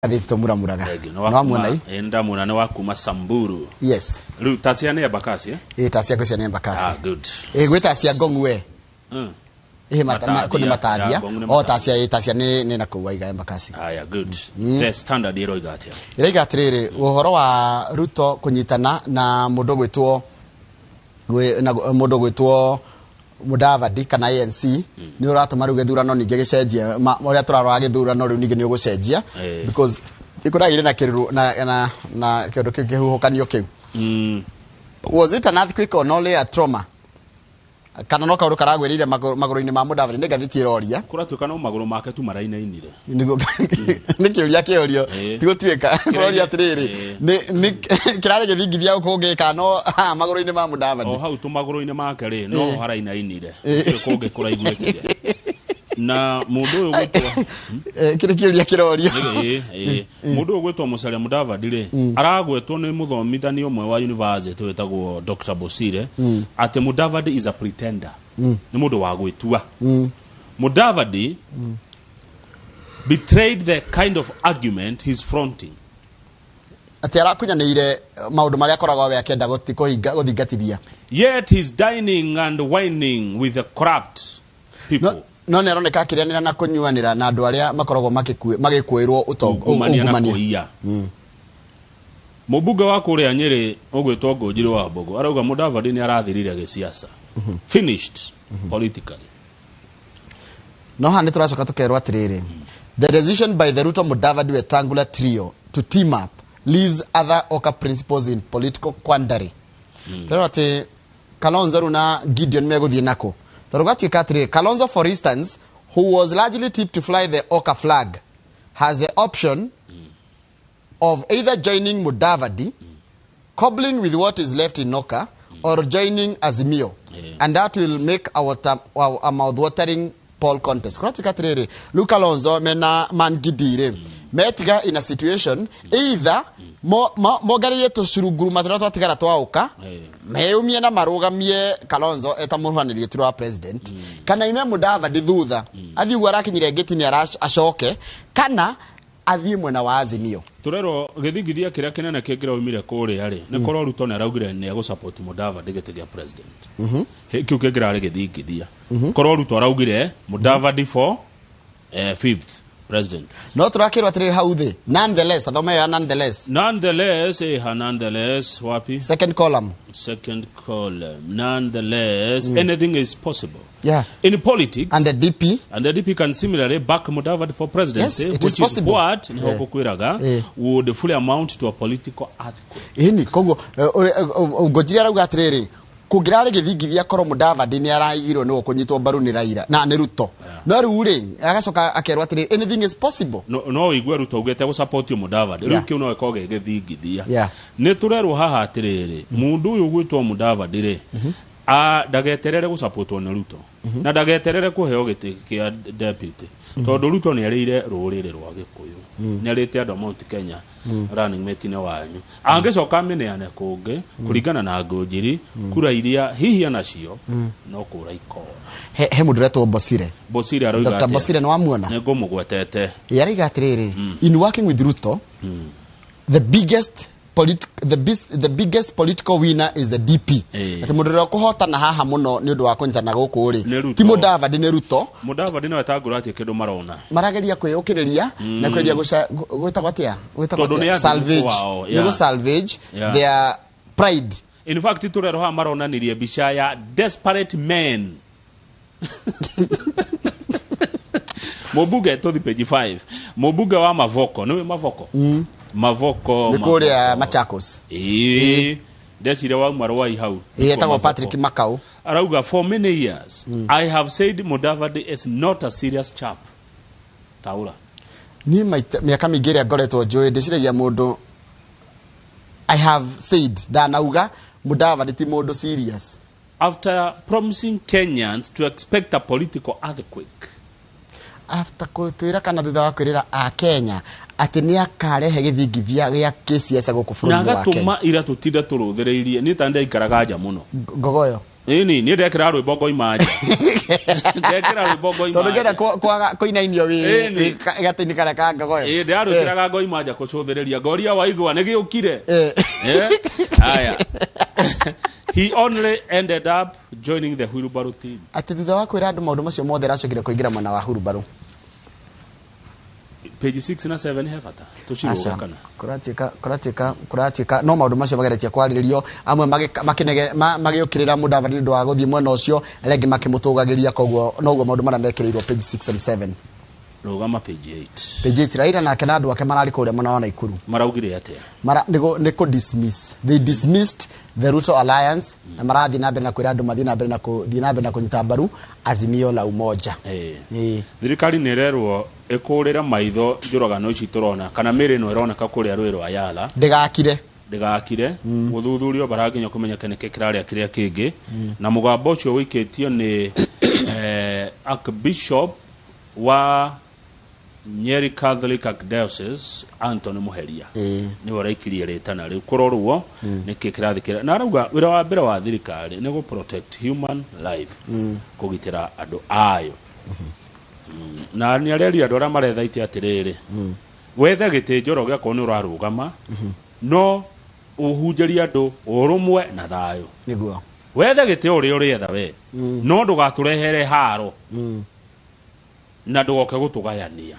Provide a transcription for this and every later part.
Ngathĩti tũmuramuraga. Thengiũ. Nĩ wa Nĩ wamuona kuma- i? Ĩĩ, nĩndamuona nĩ wa kuma Samburu. Yes. Rĩu tacia nĩ Embakasi, eh? Ĩ tacia ngwĩciria nĩ Embakasi. Ah, good. Ĩ gwĩ tacia Ngong we. Ĩ kũ nĩ Matathia. Matathia. Ya, Ngong nĩ O Matathia. tacia ĩ tacia nĩ na kũu waiga Embakasi. Haya, good. The Standard ĩroiga atĩa? Ĩraiga atĩrĩrĩ, ũhoro wa Ruto kũnyitana na mũndũ gwĩtwo na mũndũ gwĩtwo Mudavadi kana ANC nĩ ũratũma rĩu gĩthurano ningĩ gĩcenjie ũrĩa tũrarora gĩthurano rĩu ningĩ nĩ ũgũcenjia because nĩkũragĩire na kĩruru na kĩndũ kĩu kĩhuhũkanio kĩu. Was it an earthquake or only a trauma, kana no kaũndũ karagwĩrĩire magũrũ-inĩ ma Mudavadi? Nĩ ngathĩti ĩroria. Kũratuĩka no magũrũ make tu marainainire. Nĩguo nĩ kĩũria kĩorio. Ti gũtuĩka kũroria atĩrĩrĩ, nĩ kĩrarĩ gĩthingithia kũngĩ kana no haha magũrũ-inĩ ma Mudavadi? O hau tũmagũrũ-inĩ make rĩ, no ho harainainire. Gũtirĩ kũngĩ kũraiguĩkire na mũndũ ũyũ gwĩtwo Kĩrĩ kĩũria kĩrorio. Ĩĩ. Mũndũ ũyũ gwĩtwo Musalia Mudavadi rĩ, aragwetwo nĩ mũthomithania ũmwe wa university wĩtagwo Dr. Bosire atĩ Mudavadi is a pretender, nĩ mũndũ wa gwĩtua. Mudavadi betrayed the kind of argument he's fronting. Atĩ arakunyanĩire maũndũ marĩa akoragwo we akĩenda gũthingatithia. Yet he's dining and wining with the corrupt people. No nĩ aroneka akĩrĩanĩra na kũnyuanĩra na andũ arĩa makoragwo magĩkuĩrwo ungumania na ungumania. Kũiya. Mũmbunge wa kũrĩa Nyĩrĩ ũgwĩtwo Ngũnjiri wa Mbũgũ arauga Mudavadi nĩ arathirire gĩsiasa, finished politically. No haha nĩ tũracoka tũkerwo atĩrĩrĩ, the decision by the Ruto, Mudavadi, Wetangula trio to team up leaves other Oka principals in political quandary. Tũrerwo atĩ Kalonzo rĩu na Gideon megũthiĩ nakũ, tondũ gwatuĩka atĩrĩrĩ, Kalonzo, for instance, who was largely tipped to fly the Oka flag, has the option of either joining Mudavadi, cobbling with what is left in Oka, or joining Azimio. And that will make our mouth-watering poll contest. Kũratuĩka atĩrĩrĩ, rĩu Kalonzo mena Man Gidi rĩ, metiga in a situation either monganĩrie tũcurunguruma tũrĩa twatigara twaũka, meyumie na marũgamie Kalonzo eta mũrũanĩri gĩturwa wa president, kana ime Mudavadi thutha athiĩ ũguo arakinyire ngĩti-inĩ acoke, kana athiĩ mwena wa Azimio. Tũrerwo gĩthingithia kĩrĩa kĩnene kĩngĩraumire kũrĩa rĩ, nĩ korwo Ruto nĩ araugire nĩ egũsupport Mudavadi gĩtĩ gĩa president. Kĩu kĩngĩrarĩ gĩthingithia korwo Ruto araugire Mudavadi for fifth president. No tũrakĩrwo atĩrĩrĩ hau thĩ, nonetheless, tathoma ĩyo ya nonetheless. Nonetheless, nonetheless wapi? Second column. Second column, nonetheless, anything is possible in politics. And the DP And the DP can similarly back Mudavadi for presidency, Yes, it which is possible. is what niho kukwiraga would fully amount to a political earthquake. Ĩni koguo Ngũnjiri arauga atĩrĩrĩ, kũngĩrarĩ gĩthingithia korwo Mudavadi nĩ araigirwo nĩwe kũnyitwo mbaru nĩ Raila na nĩ Ruto, no rĩu rĩ, agacoka akerwo atĩrĩrĩ, anything is possible. No ũigue Ruto augĩte gũsupport Mudavadi rĩu, kĩu no gĩkorwo gĩ gĩthingithia. Nĩ tũrerwo haha atĩrĩrĩ, mũndũ ũyũ ũgwĩtwo Mudavadi rĩ, ndageterere gũsupportwo nĩ Ruto na ndageterere kũheo gĩtĩ kĩa deputy, tondũ Ruto nĩ arĩire rũrĩrĩ rwa Gĩkũyũ, nĩ arĩte andũ a Mount Kenya, running mate nĩ wanyu, angĩcoka amĩneane kũngĩ. Kũringana na Ngũnjiri, kura iria hihi anacio no kũra ikora. He mũndũ ũretwo Bosire. Bosire aroiga Dr. atĩa? Bosire nĩ wamuona? Nĩ ngũmũgwetete. Araiga atĩrĩrĩ, in working with Ruto, the biggest political winner is the DP. Atĩ mũndũ ũrĩa ũkũhotana haha mũno nĩ ũndũ wa kũnyitana gũkũ Nĩ rĩ, Ruto. ti Mudavadi, nĩ Ruto. Mudavadi no etangũratie kĩndũ marona. Marageria kwĩyũkĩrĩria na kweria gwĩtagwo atĩa? Gwĩtagwo Tondũ atĩa? nĩ athimu Salvage kwao, nĩ gũ salvage their pride. In fact, tũrerwo haha maronanirie mbica ya desperate men. Mũmbunge, tũthi page 5, mũmbunge wa Mavoko, nĩwe Mavoko, Mavoko. Nĩ kũrĩa Mavoko. Machakos. Ĩĩ, ndecire wauma rwai hau. Ĩĩ, etagwo Mavoko. Patrick Makau. Arauga, "For many years I have said Mudavadi is not a serious chap." Taura. Niĩ mĩaka mĩingĩ ĩrĩa ngoretwo njũĩ, ndĩciragia mũndũ, I have said, ndanauga Mudavadi ti mũndũ serious. After promising Kenyans to expect a political earthquake. After twĩra kana thutha wa kwĩrĩra a Kenya atĩ nĩ akarehe gĩthingithia gĩa kĩsiasa gũkũ Na bũrũri-inĩ wa Kenya. agatũma ira tũtinde tũrũthĩrĩirie, niĩ ta ndaikaraga nja mũno. Ngogoyo. Ĩni niĩ ndekĩra rwĩmbo ngoima nja. Ndekĩra rwĩmbo ngoima Tondũ ngĩenda nja. Kwaga kũinainio wĩ Ĩni. wĩ gatĩ-inĩ karĩa ka ngogoyo. Ĩ ndĩrarwĩkĩraga ngoima nja kũcũthĩrĩria ngoria waigua nĩ gĩũkire. Eh? Haya. He only ended up joining the wheelbarrow team. Atĩ thutha wa kwĩra andũ maũndũ macio mothe aracokire kũingĩra mwena wa hurubarũ. Page 6 na 7 he bata. Tũcirũge Aca. kana. Kũratuĩka no maũndũ macio mageretie kwarĩrĩrio amwe magĩũkĩrĩra Mudavadi nĩ ũndũ wa gũthiĩ mwena ũcio, arĩa angĩ makĩmũtũgagĩria, koguo noguo maũndũ marĩa mekĩrĩirwo page 6 and 7. Rũgama page 8. Page 8, Raila nake na andũ ake mararĩ kũrĩa mwena wa Naikuru. Maraugire atĩa? Mara nĩ kũ dismiss, they dismissed the Ruto alliance na marathiĩ na mbere na kwĩra andũ mathiĩ na mbere na kũthiĩ na mbere na kũnyita mbaru Azimio la Umoja. Ĩĩ. Thirikari nĩ ĩrerwo ĩkũrĩre maitho njũragano ici tũrona kana mĩrĩ ĩno ĩroneka kũrĩa rũĩ rwa Yala. Ndĩgakire. Ndĩgakire. Gũthuthurio bara nginya kũmenyeke nĩkĩ kĩrarĩa kĩrĩa kĩngĩ. Na mũgambo ũcio ũikĩtio nĩ Archbishop wa Nyeri Catholic Archdiocese Anthony Muheria. Nĩwe ũraikirie rĩtana rĩu kũrorwo nĩkĩ kĩrathiĩ kĩra na arauga wĩra wa mbere wa thirikari nĩ gũ protect human life, kũgitĩra andũ ayo. Na nĩ areria andũ arĩa maretha itĩ atĩrĩrĩ, wethe gĩtĩ Njoroge akorwo nĩ ũrarũgama, no ũhunjĩrie andũ ũrũmwe na thayũ. Nĩguo. Wethe gĩtĩ ũrĩa ũrĩetha we, no ndũgatũrehere haro na ndũgoke gũtũgayania.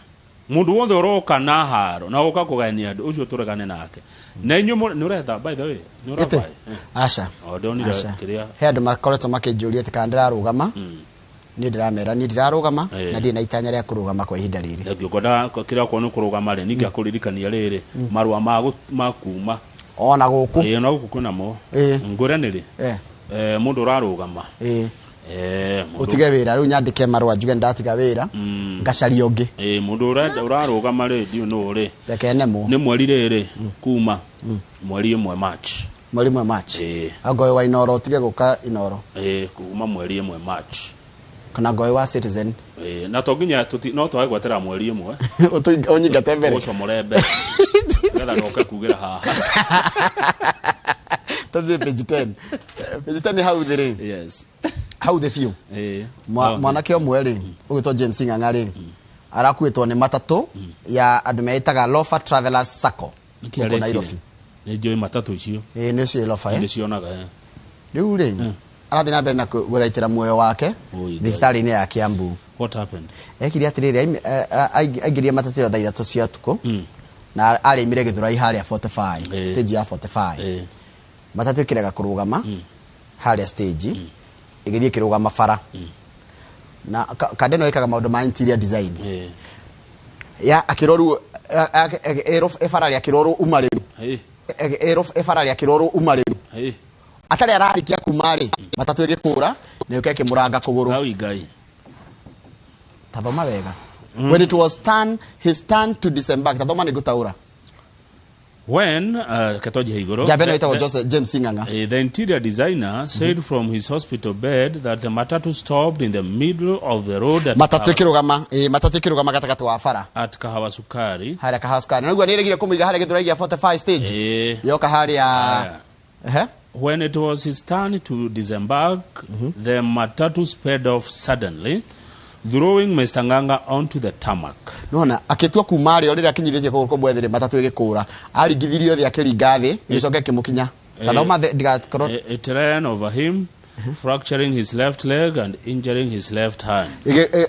Mũndũ wothe ũroka na haro na ũka kũgayania andũ ũcio tũregane nake. Na inyuĩ nĩ ũretha, by the way, nĩ Gĩtĩ? ũravaĩ? Aca. O ndonire Aca. kĩrĩa. He andũ makoretwo makĩnjũria atĩ kana ndĩrarũgama. Niĩ ndĩramera niĩ ndirarũgama na ndirĩ na itanya rĩa kũrũgama kwa ihinda rĩrĩ. Thengio, ngwenda kĩrĩa okorwo nĩ kũrũgama rĩ, ningĩ akũririkania rĩrĩ marũa ma kuma ona gũkũ. Ĩĩ, ona gũkũ kwĩnamo. Ngwĩre nĩ rĩ mũndũ ũrarũgama. Ũtige wĩra rĩu, nyandĩke marũa njuge ndatiga wĩra, ngacaria ũngĩ. Ĩĩ, mũndũ ũrarũgama rĩ, ndiũ nũ rĩ. Reke nemwo. Nĩ mweri rĩrĩ kuma mweri 1 March. Mweri 1 March. Angoe wa Inoro ũtige gũka Inoro. Ĩĩ, kuma mweri 1 March. Kana ngoe wa Citizen. Ĩĩ, na to nginya no twage gwetera mweri 1. Ũnyingate mbere. Ũcomore mbere. Nĩgetha ndoke kugĩra haha. Tũthiĩ page 10. Page 10 nĩ hau thĩ rĩ. Yes. Hau thĩ biũ. Mwanake ũmwe rĩ, ũgwĩtwo James Ng'ang'a rĩ, arakuĩtwo nĩ matatũ ya andũ meĩtaga Lofa Travelers Sacco Nĩkĩ gũkũ arekire? Nairobi. Nĩ njũĩ matatũ icio. Ĩĩ, nĩ ũcio Lofa, eh? Nĩndĩcionaga, eh. Rĩu rĩ, arathiĩ na mbere na gũthaitĩra muoyo wake Oi, thibitarĩ-inĩ ya Kiambu. What happened? Ekire atĩrĩrĩ, aingĩrie matatũ ĩyo thaa 3 cia ũtukũ na arĩmire Gĩthũrai harĩa 45, stage ya 45. Matatũ ĩkĩrega kũrũgama harĩa stage, ĩgĩthiĩ ĩkĩrũgama bara. Na kanda ĩno ĩkaga maũndũ ma interior design. Ya akĩrorwo, ĩbara rĩa kĩrorwo uma rĩu. Ĩbara rĩa kĩrorwo uma rĩu. Atarĩ ararĩkia kuma rĩ, matatũ ĩgĩkũra na ĩũke ĩkĩmũranga kũgũrũ. Au Ngai. Tathoma wega. When it was turn, his turn to disembark. Tathoma nĩ ngũtaũra. When, ketoji igũrũ. Njamba ĩno ĩtagwo Joseph James Ng'ang'a. The interior designer said from his hospital bed that the matatu stopped in the middle of the road at Matatu ĩkĩrũgama, matatu ĩkĩrũgama gatagatĩ wa bara. At Kahawa Sukari. Harĩa Kahawa Sukari. Na nĩguo nĩ ĩregire kũmũiga harĩa Gĩthũrai gĩa 45 stage. Yoka harĩa. Haya. Ehe. When it was his turn to disembark, the matatu sped off suddenly, throwing Mr. Ng'ang'a onto the tarmac. Nona akĩtua kuma rĩo rĩrĩa akinyithĩtie kũgũrũ kũmwe thĩ rĩ, matatũ ĩgĩkũra. Aringithirio thĩ akĩringa thĩ, ĩgĩcoka ĩkĩmũkinya. Tathoma thĩ, ndigakorwo It ran over him, fracturing his left leg and injuring his left hand.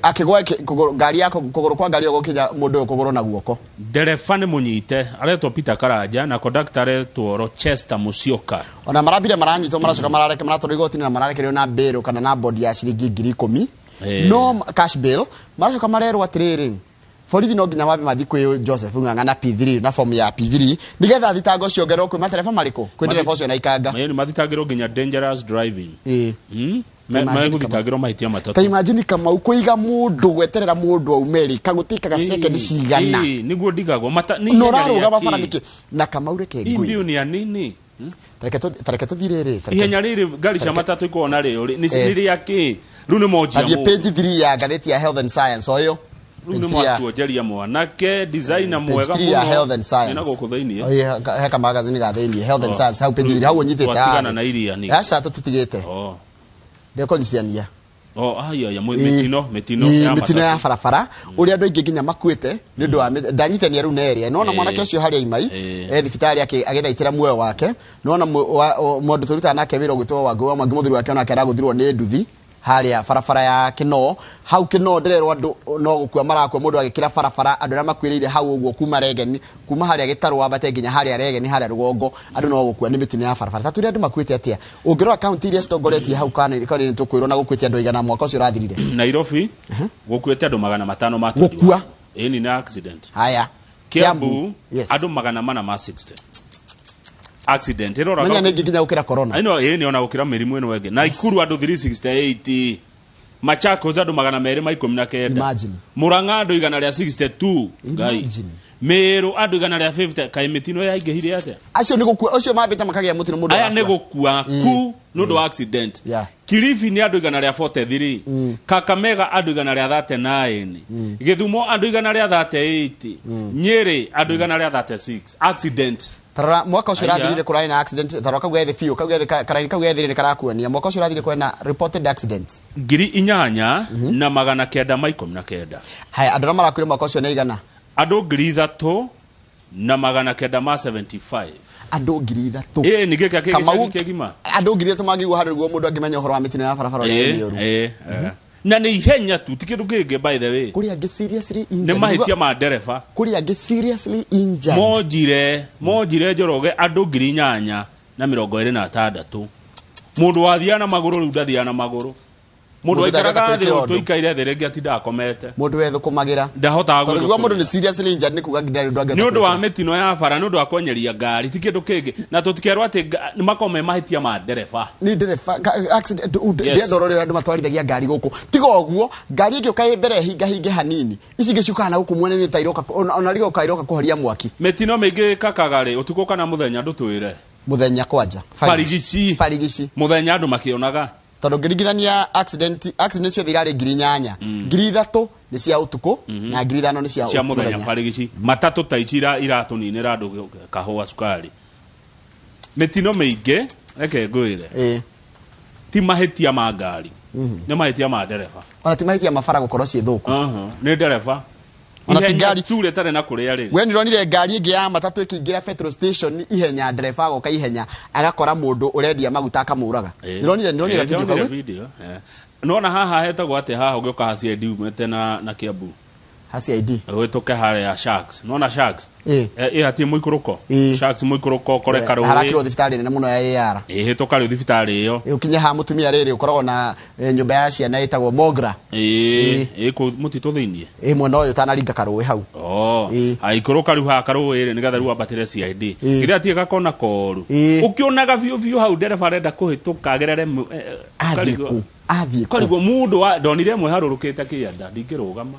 Akĩgwa kũgũrũ, ngari ya kũgũrũ kwa ngari ĩyo gũkinya mũndũ ũyũ kũgũrũ na guoko. Ndereba nĩ mũnyite, aretwo Peter Karanja na conductor aretwo Rochester Musyoka. Ona marambire maranyitwo, maracoka marareke, maratwarwo igoti-inĩ na mararekererio na bail kana na bond ya ciringi ngiri ikũmi. No cash bail, maracoka marerwo atĩrĩrĩ, borithi no nginya mambe mathiĩ kwĩ Joseph Ng'ang'a na P3 na form ya P3 nĩgetha thitango ciongererwo kwĩ matereba marĩkũ, kwĩ ndereba ũcio na ikanga. Ĩĩ, mathitangĩrwo nginya dangerous driving. Ta imagine Megũthitangĩrwo mahĩtia matatũ. Ta imagine Kamau kũiga mũndũ gweterera mũndũ aume rĩ, kagũtĩkaga second cigana. Nĩguo ndigagwo. Mata, nĩ Na ihenya ũrarũgama rĩa bara kĩ? nĩkĩ? Na Kamau reke Hii ngwĩre. mbio ni ya nini? Tareke tũthiĩ rĩrĩ, tareke Ihenya rĩrĩ ngari cia matatũ ikoragwo narĩo rĩ, nĩ rĩa kĩ? Rĩu nĩ monjia Athiĩ mũndũ. page 3 ya ngathĩti ya Health and Science o ĩyo. Rĩu nĩ Page 3 ya mwatuonjeria mwanake, designer Page mwega 3 ya mũno. Health and Science. Nĩ na gũkũ thĩinĩ. Oh, yeah, he ka magazine ga thĩinĩ, Health and Oh. Science, hau page 3, hau ũnyitĩte Twatigana haha. na iria ningĩ. Aca, tũtitigĩte. Oh. Ndekũnyitithania. Oh, aya ya mĩtino mĩtino ya mĩtino ya barabara ũrĩa andũ aingĩ nginya makuĩte nĩ ũndũ wa ndanyitithania rĩu na ĩrĩa nona mwanake ũcio harĩa Imai thibitarĩ agĩthaitĩra muoyo wake. Nona mũndũ tũrutaga nake wĩra ũgwĩtwo Wangũ wa Mwangi, mũthuri wake onake aragũthirwo nĩ nduthi harĩa barabara ya Kinoo. Hau Kinoo ndĩrerwo andũ no gũkua marakua, mũndũ agĩkĩra barabara, andũ arĩa makuĩrĩire hau ũguo kuma Regeni, kuma harĩa Gĩtarũ wambate nginya harĩa Regeni harĩa rũgongo, andũ no gũkua nĩ mĩtino ya barabara. Ta tũrĩa andũ makuĩte atĩa? Ũngĩrora kaunti iria citongoretie hau kana nĩ tũkwĩrwo na gũkuĩte andũ aigana mwaka ũcio ũrathirire? Nairobi gũkuĩte andũ 500 gũkua. Ĩni na accident. Haya, Kiambu andũ 460 accident. Ĩrora menya nĩ nginya gũkĩra corona. Ĩno ĩni ona gũkĩra mĩrimũ ĩno ĩngĩ. Naikuru andũ 368, Machakos andũ 219. Imagine. Murang'a andũ 162. Ngai. Meru andũ 150. Kaĩ mĩtino yaingĩhire atĩa? Acio nĩ gũkua, ũcio mambĩte makagĩa mũtino mũndũ. Aya nĩ gũkua ku nĩ ũndũ wa accident. Kilifi nĩ andũ 143, Kakamega andũ 139, Gĩthumo andũ 138, Nyĩrĩ andũ 136. Accident. Tarora mwaka ũcio ũrathirire kũrarĩ na accident. Tarora kau gethĩ biũ, kau gethĩ karaini kau gethĩ nĩ karakuania. Mwaka ũcio ũrathirire kũrarĩ na reported accidents 8919. Haya, andũ arĩa marakuire mwaka ũcio nĩ igana? Andũ 3975. Andũ 3000. Ĩ nĩ gĩkĩ kĩgima kĩgima. Andũ 3000 mangĩigua handũ nĩguo mũndũ angĩmenya ũhoro wa mĩtino ya barabara ũrĩa nĩ ũru. Na nĩ ihenya tu, ti kĩndũ kĩngĩ by the way. Kũrĩ angĩ seriously injured. Nĩ mahĩtia ma ndereba. Kũrĩ angĩ seriously injured. Monjire Njoroge andũ 8026. Mũndũ wathiaga na magũrũ rĩu ndathiaga na magũrũ. Mũndũ waikaraga thĩ tũikaire thĩ rĩngĩ atindaga akomete. Mũndũ wethũkũmagĩra. Ndahotaga gwĩthũkũmĩra. Tondũ mũndũ nĩ seriously injured nĩ kuga ndarĩ ũndũ angĩhota. Nĩ ũndũ wa mĩtino ya bara, nĩ ũndũ wa kwenyeria ngari, ti kĩndũ kĩngĩ. Na tũtikerwo atĩ nĩ makoragwo me mahĩtia ma ndereba. Nĩ ndereba accident ndĩrenda andũ matwarithagia ngari gũkũ. Tiga ũguo, ngari ĩngĩũka ĩ mbere hingahinge hanini. Ici ingĩ ciũkaga na gũkũ mwena nĩ ta iroka ona rigoka iroka kũhoria mwaki. Mĩtino mĩingĩ ĩkakaga rĩ, ũtukũ kana mũthenya ndũtwĩre? Mũthenya kwanja. Barigici. Barigici. Mũthenya andũ makĩonaga. Tondũ ngĩringithania accident ciothe irarĩ 8000. 3000 nĩ cia ũtukũ na 5000 nĩ cia mũthenya barigici. Matatũ ta ici iratũninĩra andũ kahũa cukari. Mĩtino mĩingĩ reke ngwĩre. Ti mahĩtia ma ngari. Nĩ mahĩtia ma ndereba. Ona ti mahĩtia ma bara gũkorwo ciĩ thũku. Nĩ ndereba. Ona ti ngari tu rĩtarĩ na kũrĩa rĩrĩ. We nĩũronire ngari ĩngĩ ya matatũ ĩkĩingĩra petrol station ihenya, ndereba agoka ihenya agakora mũndũ ũrendia maguta akamũraga. Nĩũronire video? Nĩwona haha hetagwo atĩa haha ũgĩũka ha CID umĩte na Kiambu? Ha CID. Ũhĩtũke harĩa Sharks. Nĩwona Sharks? Ĩ hatirĩ mũikũrũko. Sharks mũikũrũko ũkore karũĩ. Harakĩrwo thibitarĩ nene mũno ya AR. Hĩtũka rĩu thibitarĩ ĩyo. Ũkinye ha mũtumia rĩrĩ ũkoragwo na nyũmba ya ciana ĩtagwo Mogra. Ĩ kũ mũtitũ thĩiniĩ. Ĩ mwena ũyũ ũtanaringa karũĩ hau. Aikũrũka rĩu haha karũĩ rĩ nĩgetha rĩu wambatĩre CID. Githĩ hatirĩ gakona koru. Ũkĩonaga biũ biũ hau ndereba arenda kũhĩtũka agerere athiĩ kũ. Karigwo mũndũ ndonire ĩmwe harũrũkĩte kĩanda ndingĩrũgama.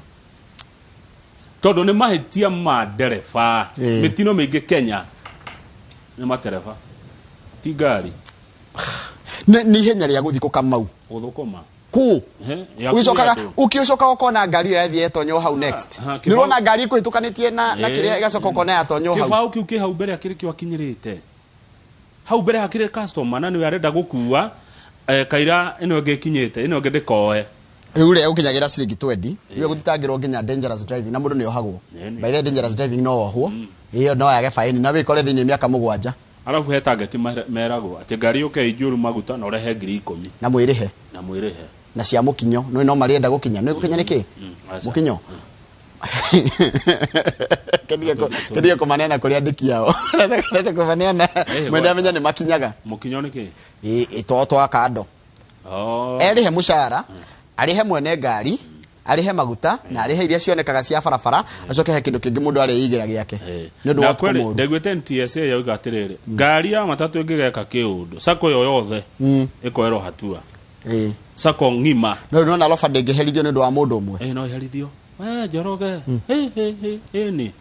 Tondũ nĩ mahĩtia ma ndereba. Mĩtino mĩingĩ Kenya nĩ matereba ti ngari. Nĩ ihenya rĩa gũthiĩ kũkamau. Gũthũkũma. Kũ? Ũgĩcokaga ũkona ngari ĩyo yathiĩ yatonywo hau next. Nĩ ũrona ngari ĩkũhĩtũkanĩtie na kĩrĩa ĩgacoka ũkona yatonywo hau. Kĩbaũ kĩu kĩ hau mbere akĩrĩ kĩo akinyĩrĩte. Hau mbere hakĩrĩ customer na nĩwe arenda gũkua kaira ĩno ĩngĩ ĩkinyĩte ĩno ĩngĩ ndĩkoe. Rĩu rĩ ũkinyagĩra ciringi 20 rĩu gũthitangĩrwo nginya dangerous driving na mũndũ nĩ ohagwo. By the dangerous driving no ohwo. Ĩyo no yage faini na wĩkore thĩinĩ mĩaka 7. Arabu he target meragwo atĩ ngari yũke ĩnjũru maguta na ũrehe 10,000. Na mwĩrĩhe. Na mwĩrĩhe. Na cia mũkinyo no no marĩenda gũkinya. Nĩ gũkinya nĩ kĩ? Mũkinyo. Kendia kũmaneana kũrĩ andĩki ao. Ndete kũmaneana. Mwende amenya nĩ makinyaga. Mũkinyo nĩ kĩ? Ĩ twa kando. Erĩhe mũcara, arĩhe mwene ngari, arĩhe maguta na arĩhe iria cionekaga cia barabara, acoke he kĩndũ kĩngĩ mũndũ arĩigĩra gĩake. Nĩ ũndũ wa ũtukũ mũũru. Ndaiguĩte NTSA yauga atĩrĩrĩ, ngari ya matatũ ĩngĩgeka kĩũndũ, sacco yo yothe ĩkoerwo hatua. Sacco ng'ima. No nĩwona roba ndĩngĩherithio nĩ ũndũ wa mũndũ ũmwe. No ĩherithio. Njoroge. Ĩni.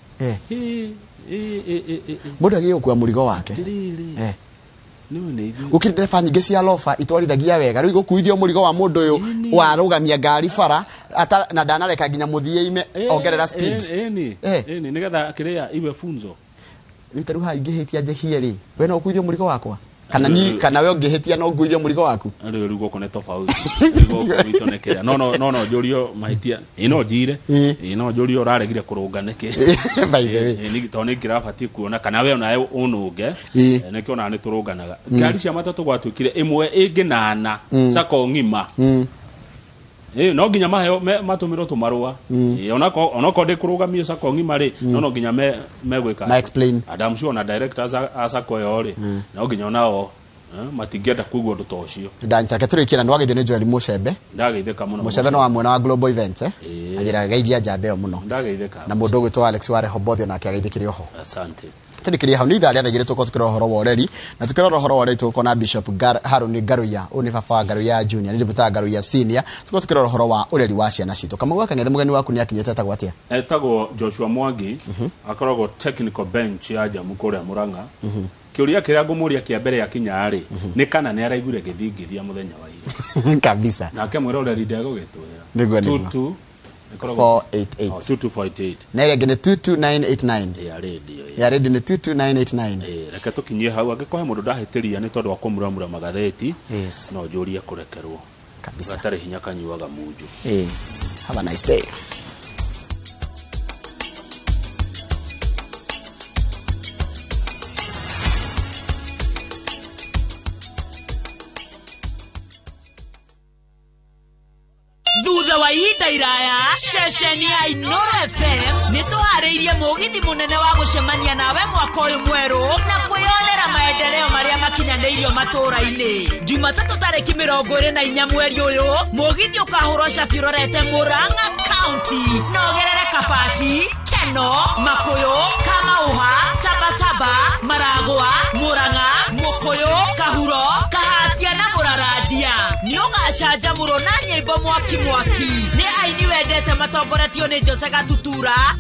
Mũndũ agĩrĩirwo gũkua mũrigo wake. Gũkĩrĩ ndereba nyingĩ cia loba itwarithagia wega. Rĩu gũkuithio mũrigo wa mũndũ ũyũ warũgamia ngari bara na ndanareka nginya mũthia ime ongerera speed. Ĩni nĩgetha kĩrĩa iwe funzo. Rĩu ta rĩu haha ingĩhĩtia njĩhie rĩ, we no ũkuithio mũrigo wakwa? Kana ni kana we ũngĩhĩtia no nguithio mũrigo waku. Rĩu gũkũ nĩ tofauti. Rĩu gũkũ gwitũ nĩ kĩrĩa no no no no njũrio mahĩtia, ĩ no njire, ĩ no njũrio ũraregire kũrũnga nĩkĩ. By the way. Ĩ, tondũ nĩ ngĩrabatiĩ kuona kana we onawe ũnũnge. Nĩkĩo onawe nĩ tũrũnganaga. Ngari cia matatũ gwatuĩkire ĩmwe ĩngĩnana sako ng'ima. No nginya maheo matũmĩrwo tũmarũa. Onako ndĩkũrũgamio sako ng'ima rĩ, no nginya megwĩka. Ma explain. And I'm sure na directors a sako ĩyo rĩ, no nginya onao matingĩenda kuigua ũndũ ta ũcio. Ndanyita reke tũrĩkie na nĩwageithio nĩ Joel Mucembe. Ndageithĩka mũno. Mucembe no wa mwena wa Global Events, eh? Anjĩra geithia njamba ĩyo mũno. Ndageithĩka. Na mũndũ ũgwĩtwo Alex wa Rehoboth onake ageithĩkire oho. Asante. Tũrĩkĩrie hau nĩ ithaa rĩa thaa igĩrĩ tũkorwo tũkĩrora ũhoro wa ũreri, na tũkĩrora ũhoro wa ũreri tũgũkorwo na Bishop Harũni Ngaruiya, ũyũ nĩ baba wa Ngaruiya Junior, nĩ ndĩmwĩtaga Ngaruiya Senior. Tũkorwo tũkĩrora ũhoro wa ũreri wa ciana citũ. Kamau wa Kang'ethe, mũgeni waku nĩ akinyĩte, etagwo atĩa? Etagwo Joshua Mwangi, akoragwo technical bench ya Jamu kũrĩa Murang'a. Kĩũria kĩrĩa ngũmũria kĩa mbere akinya rĩ, nĩ kana nĩ araiguire gĩthingithia mũthenya wa ira. Kabisa. Nake mwĩroreri ndegũgĩtwĩra. Nĩguo, nĩguo. 22 ĩkoragwo 488. Oh, 22488. Na ĩrĩa ĩngĩ nĩ 22989. Ya radio. Ya radio nĩ 22989. Reke tũkinyie hau, angĩkorwo he mũndũ ndahĩtĩria nĩ tondũ wa kũmuramura magathĩti, Yes. no njũrie kũrekerwo. Kabisa. Gatarĩ hinya kanyuaga munju. Have a nice day. Thutha wa ihinda iraya, ceceni ya Inoro FM nĩ tũharĩirie mũgithi mũnene wa gũcemania nawe mwaka ũyũ mwerũ na kwĩyonera maendeleo marĩa makinyanĩirio matũũra-inĩ. Jumatatũ tarĩki 24 mweri ũyũ, mũgithi ũkahũrwo cabi ũrorete Murang'a County na ũgerere Kabati, Keno, Makuyu, Kamauha, Sabasaba, Maragwa, Murang'a, Mukuyu, Kahuro, Kahatia na Mũrarandia. Nĩ ũgacanjamũrwo na nyĩmbo mwaki mwaki nĩ aini wendete matongoretio nĩ Jose Gatutura.